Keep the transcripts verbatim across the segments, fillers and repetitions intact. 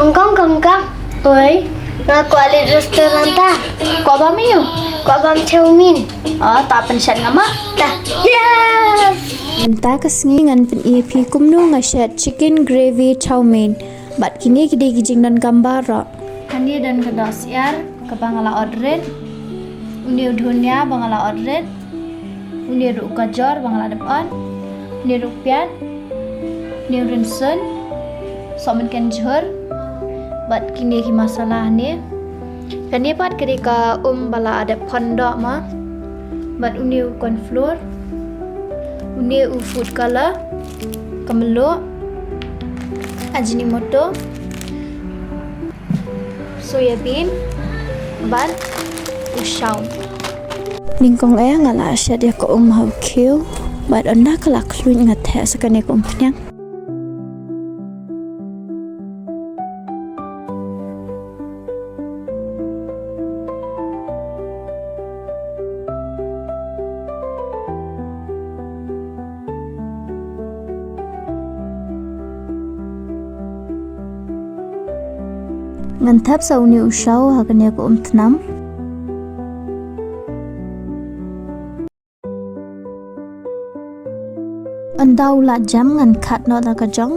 Kong kong kong. Oi. Nga kwah leit restaurant ta. Kwah bam aiu? Kwah bam chow mein. Oh, ta pynshet nga ma. Ta. Yes. Mynta ka sngi ngan pyni ïa phi kumno nga shet chicken gravy chow mein. Bad kine ki dei ki jingdonkam baroh. Hangne don ka dohsyiar kaba nga la ot rit. Une u dhunia ba nga la ot rit. Une ruh u gajor ba nga la dep ot. Une ruh u piat. Une u rynsun. Sohmynken jhur. Bad kine ki masala hangne. Kane pat ka dei ka um ba la dep phon doh ma. Bad une u cornflour. Une u food color. Ka mluh. Ajinomoto. Soya bean bad u shaw. Nyngkong eh nga la shet ïa ka um ha u khiew bad ynda ka la khluit nga theh sa kane ka umphniang. Ngan thep sa une u shaw ha kane ka umthnam. Ynda u la jem ngan khat noh da ka jong.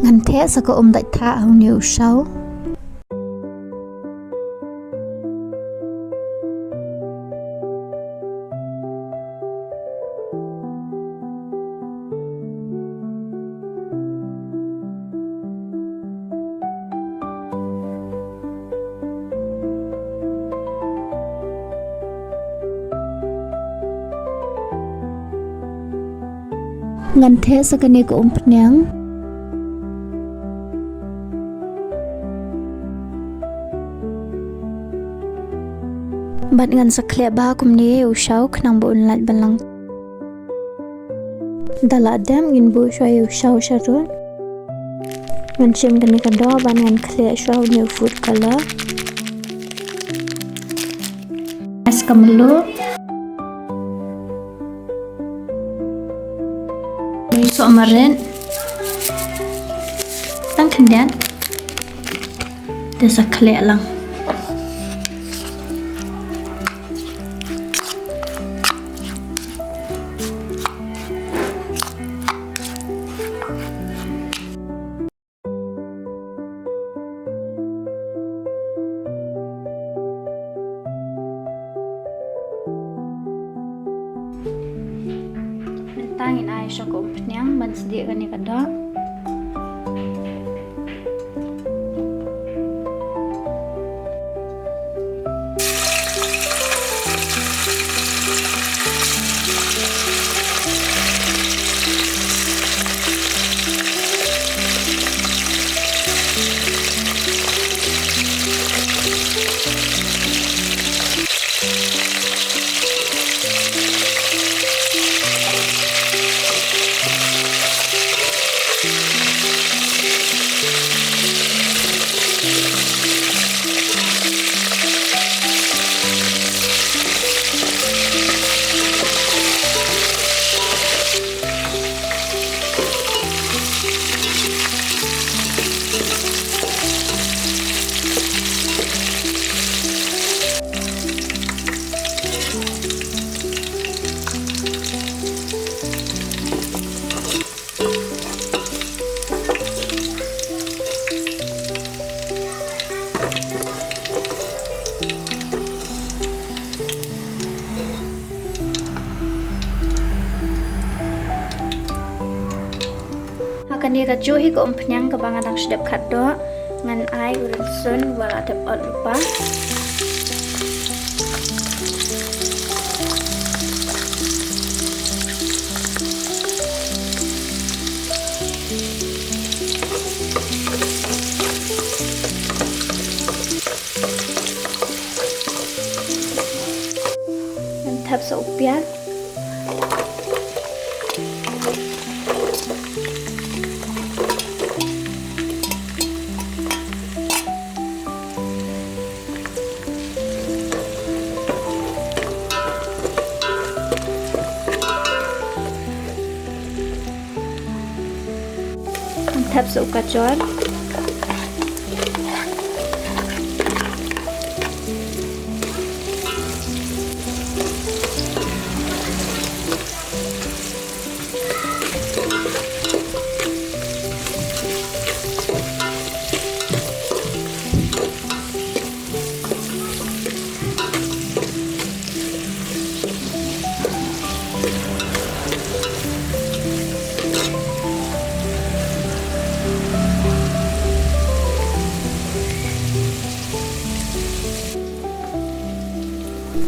Ngan theh sa ka um dait thah ha une u shaw. Ngan theh sa kane ka umphniang. Bad ngan sa khleh bha kumne ïa u shaw khnang ba un lait balang. Da la dem ngin buh shuwa ïa u shaw sharud. Ngan shim kane ka doh bad ngan khleh shuwa une u food color. As ka mluh. Soh marit. Tang khyndiat. Te sa khleh lang. Mynta ngin ai sha ka umphniang ban sdieh kane ka doh. Ha kane kajuh hi ka umphniang kaba nga dang shu dep khat doh, ngan ai u rynsun uba la dep ot lypa. Thep sa u piat. Thep sa u kachor.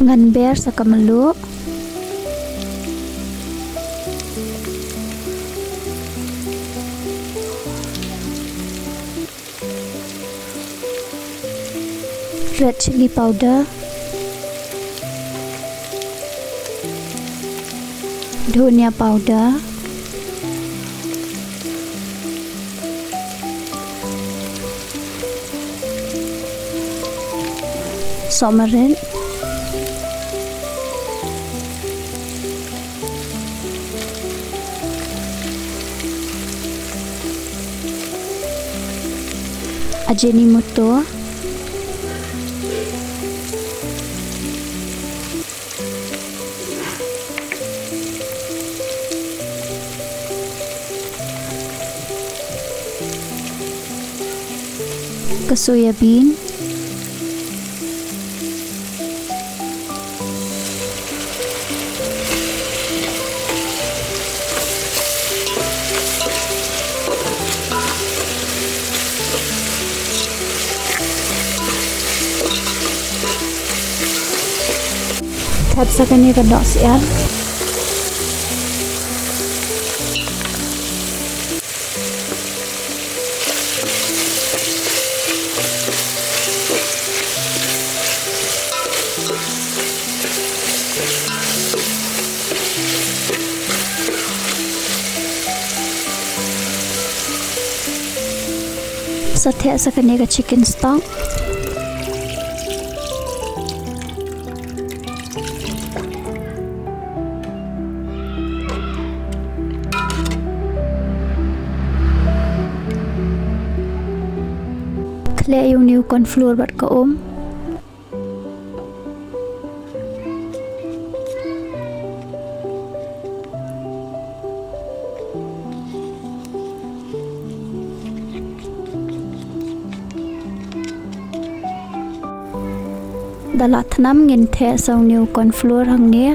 Ngan ber sa ka mluh. Red chilli powder. Dhania powder. Sohmarit. Ajinomoto. Ka soya bean. Thep sa kane ka dohsyiar. Sa thep sa kane ka chicken stock. Khleh ïa une u corn flour bad ka um. Da la thnam ngin thep sa une u corn flour hangne.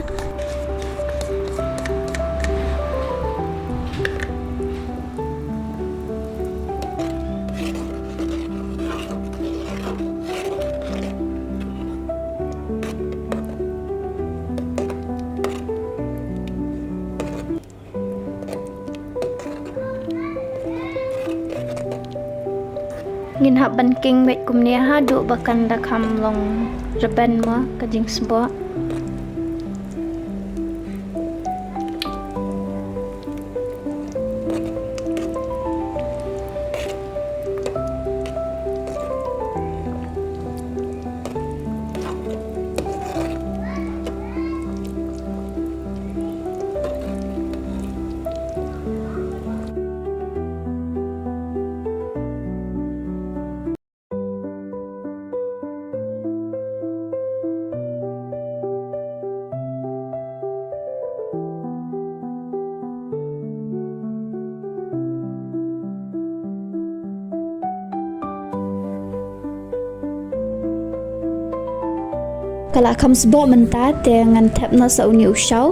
Ngin hap ban king beit kumne haduh ba kan da kham long rben mo ka jingsboh. Ka la kham sboh mynta te ngan thep noh sa une u shaw.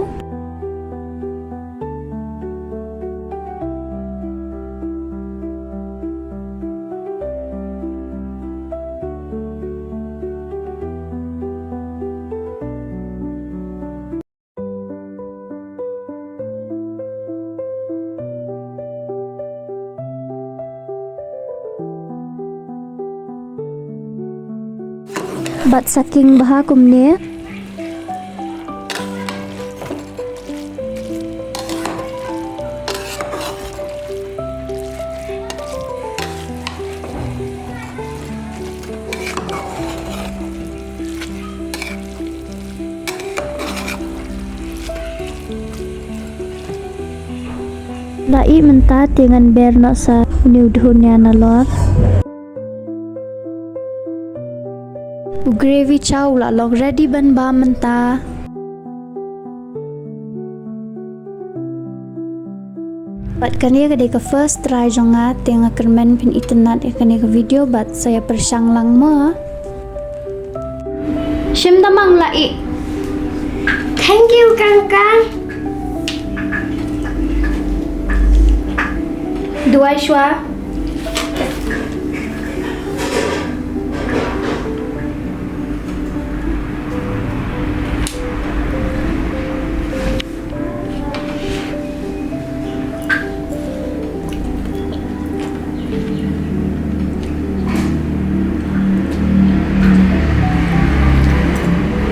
Bad sa king bha kumne. La ih mynta te ngan ber noh sa une u dhun ïa nalor. U gravy chow u la long ready ban bam mynta. Bad kane ka dei ka first try jong nga, te nga kyrmen phin itynnad ïa kane ka video bad sa ïa pyrshang lang mo. Shim da mang la ih. Thank you, Kangkang. Duwai shuwa.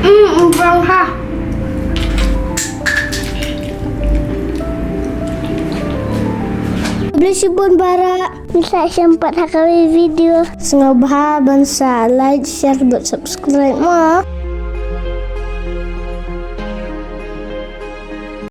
Mm, mm, brown ha. Bless you, Bun Bara. Bisa sempat hakari video. Sngewbha ban sa like, share, bad subscribe mo.